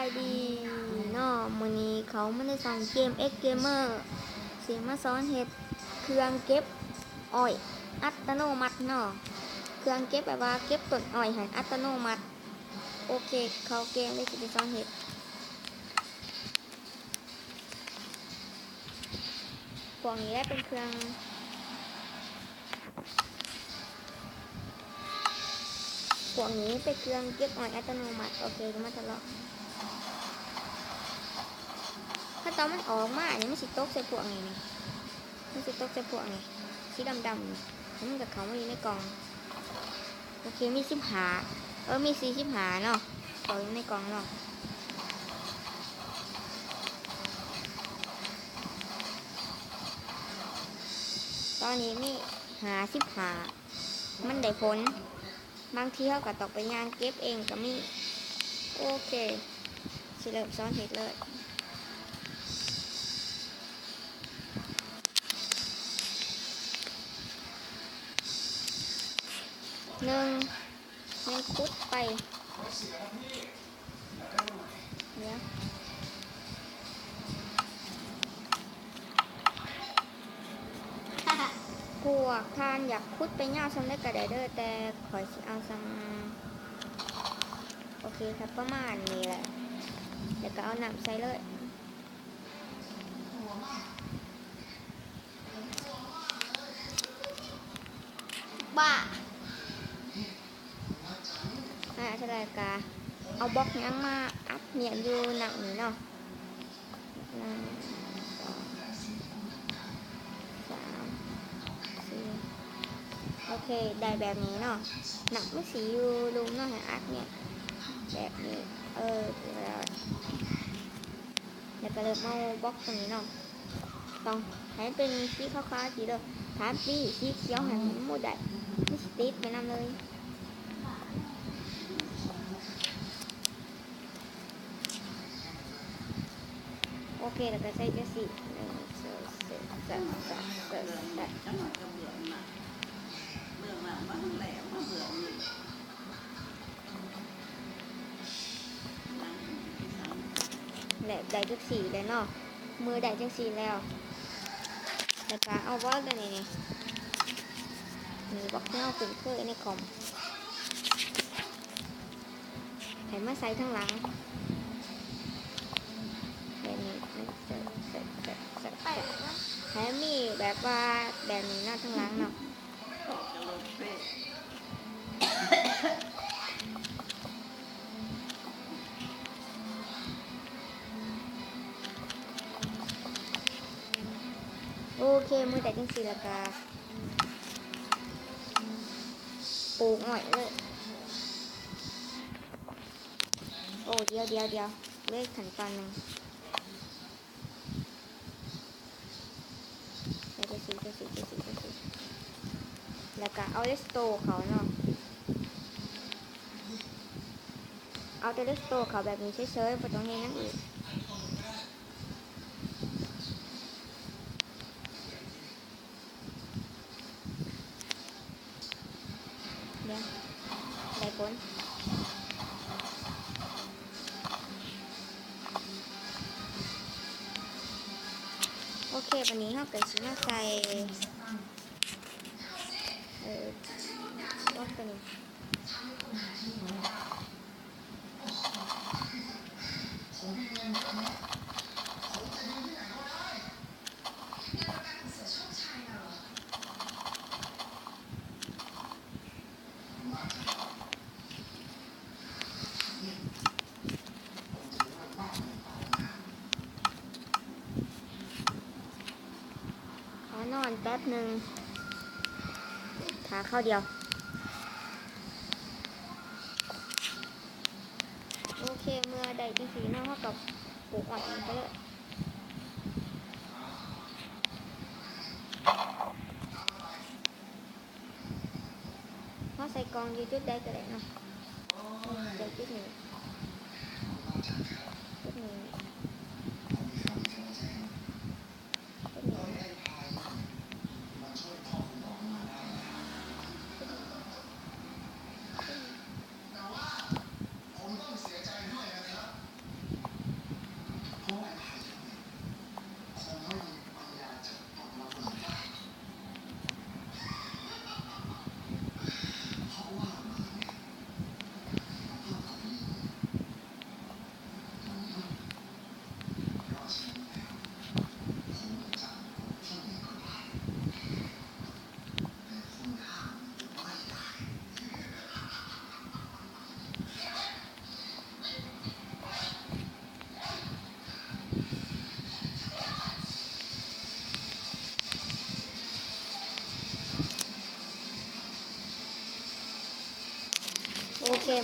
ສະບາຍດີເນາະ, ມື້ນີ້ເຂົ້າມາໃນຊ່ອງ ເກມເອັກ ເກມເມີ ຊິມາສອນເຮັດເຄື່ອງເກັບອ້ອຍອັດຕະໂນມັດເນາະ, ເຄື່ອງເກັບແບບວ່າເກັບຕົ້ນອ້ອຍຫັ້ນອັດຕະໂນມັດ. ໂອເຄ ເຂົ້າເກມເລີຍ ຊິໄປສອນເຮັດ. ພວກນີ້ແຫຼະເປັນເຄື່ອງ ພວກນີ້ເປັນເຄື່ອງເກັບອ້ອຍອັດຕະໂນມັດ. ໂອເຄ ມາທົດລອງ. ຄັນຕອນມັນອອກມານີ້ ມັນຊິຕົກໃສ່ພວກນີ້ ມັນຊິຕົກໃສ່ພວກນີ້ ສີດຳໆນີ້ ແລ້ວມັນກໍເຂົ້າມາຢູ່ໃນກ່ອງ. ໂອເຄ ມີສິບຫ້າ ເອີ ມີສີ່ສິບຫ້າເນາະ ເຂົ້າຢູ່ໃນກ່ອງເນາະ. ຕອນນີ້ມີຫ້າສິບຫ້າ ມັນໄດ້ຜົນ. ບາງທີເຮົາກໍຕ້ອງໄປຍ່າງເກັບເອງກໍມີ. ໂອເຄ ຊິເລີ່ມສອນເຮັດເລີຍ. ໜຶ່ງ ຍັງຂຸດໄປ ດຽວ ພວກທ່ານຢາກຂຸດໄປຍາວສ່ຳໃດກໍໄດ້ເດີ ແຕ່ຂ້ອຍຊິເອົາສ່ຳ ໂອເຄ ຄັບ ປະມານນີ້ແຫຼະ ແລ້ວກໍເອົານ້ຳໃສ່ເລີຍ. ບ້າ ອ່າ ເທົ່າໃດກະເອົາບລັອກຫຍັງມາອັດມ້ຽນຢູ່ນ້ຳນີ້ເນາະ. ໜຶ່ງ ສອງ ສາມ ສີ່ ໂອເຄ ໄດ້ແບບນີ້ເນາະ. ນ້ຳມັນຊິຢູ່ລຸ່ມເນາະ ໃຫ້ອັດມ້ຽນແບບນີ້ ເອີ ແລ້ວ ແລ້ວກໍເລີ່ມເອົາບລັອກຕົວນີ້ເນາະ ຕ້ອງໃຫ້ມັນເປັນສີຂາວໆ ຊີ້ເດີ. ຖ້າມັນມີສີຂຽວໃຫ້ມັນບໍ່ໄດ້ ມັນຊິຕິດໄປນຳເລີຍ. ໂອເຄ ແລ້ວກໍໃສ່ຈັ່ງຊີ້ ໜຶ່ງ ສອງ ສາມ ສາມ ແລະ ໄດ້ຈັກຊີ້ແລ້ວເນາະ ເມື່ອໄດ້ຈັ່ງຊີ້ແລ້ວ ແລ້ວກໍເອົາບລັອກຕົວນີ້ນີ້ ນີ້ບລັອກທີ່ເຮົາຄຸ້ນເຄີຍໃນຄອມ ໃຫ້ມາໃສ່ທາງຫຼັງ ແບບນີ້ ໃສ່ ໃສ່ ໃສ່ ໃສ່ ໃຫ້ມັນມີແບບວ່າແບບນີ້ເນາະ ທາງຫຼັງເນາະ. ໂອເຄ ເມື່ອໄດ້ຈັ່ງຊີ້ແລ້ວກະປູກອ້ອຍເລີຍ. ໂອ້ ດຽວ ດຽວ ດຽວ ເຫຼືອຂັ້ນຕອນໜຶ່ງ. ແລ້ວກໍສີ ແລ້ວກໍເອົາເຣສໂຕເຂົ້າເນາະ ເອົາແຕ່ເຣສໂຕເຂົ້າແບບນີ້ເສີຍໆ ບໍ່ຕ້ອງເຮັດຫຍັງອີກ. ດຽວ ໄດ້ຜົນ. ໂອເຄ ບາດນີ້ເຮົາກໍຊິມາໃສ່ ເອີ ບລັອກຕົວນີ້. ຂໍນອນແປັບໜຶ່ງ ຖ້າຄາວດຽວ. ໂອເຄ ເມື່ອໄດ້ຈັ່ງຊີ້ເນາະ ເຮົາກໍປູກອ້ອຍອີກເດີ. ເຮົາໃສ່ກ່ອງຢູ່ຈຸດໃດກໍໄດ້ເນາະ ໃສ່ຈຸດນີ້ ຈຸດນີ້ ຈຸດນີ້ ຈຸດນີ້. ແຕ່ວ່າ ຜົມຕ້ອງເສຍໃຈດ້ວຍນະຄັບ.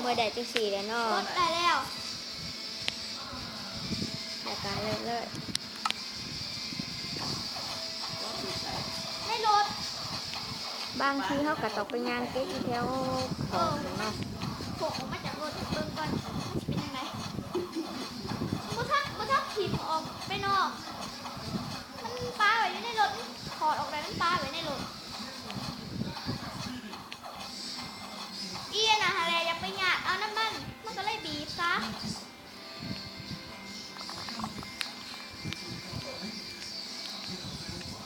ເມື່ອໃດຈັ່ງຊີ້ແຫຼະເນາະ ກົດໄດ້ແລ້ວ ແລ້ວກໍເລີ່ມເລີຍ ໃນລົດ ບາງທີເຮົາກໍຕ້ອງໄປຍ່າງເກັບຢູ່ແຖວຂອງເນາະ ໂຜກອອກມາຈາກລົດໃຫ້ເບິ່ງກ່ອນ ມັນຊິເປັນຈັ່ງໃດ ບໍ່ທັນ ບໍ່ທັນຖິ້ມອອກໄປນອກ ມັນປາໄວ້ຢູ່ໃນລົດ ຖອດອອກໄດ້ ມັນປາໄວ້ໃນລົດ ອີ່ອັນນັ້ນຫັ້ນແຫຼະ ຢາກໄປຍາດເອົານຳມັນ ມັນກໍເລີຍບີບຊະ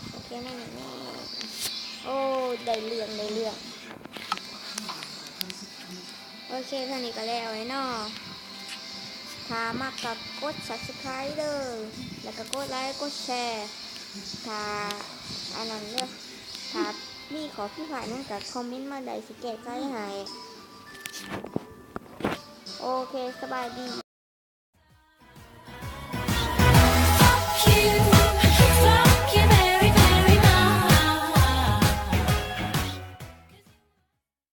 ໂອເຄ ແມ່ນ ແມ່ນ ໂອ້ ໄດ້ເລື່ອງ ໄດ້ເລື່ອງ ໂອເຄ ເທົ່ານີ້ກໍແລ້ວແຫຼະເນາະ ຖ້າມັກກໍກົດ Subscribe ເດີ້ ແລ້ວກໍກົດໄລ ກົດແຊ ຖ້າອັນນັ້ນເດີ້ ຖ້າມີຂໍ້ຜິດພາດຫຍັງກໍຄອມເມັນມາໄດ້ ຊິແກ້ໄຂໃຫ້ ໂອເຄ ສະບາຍດີ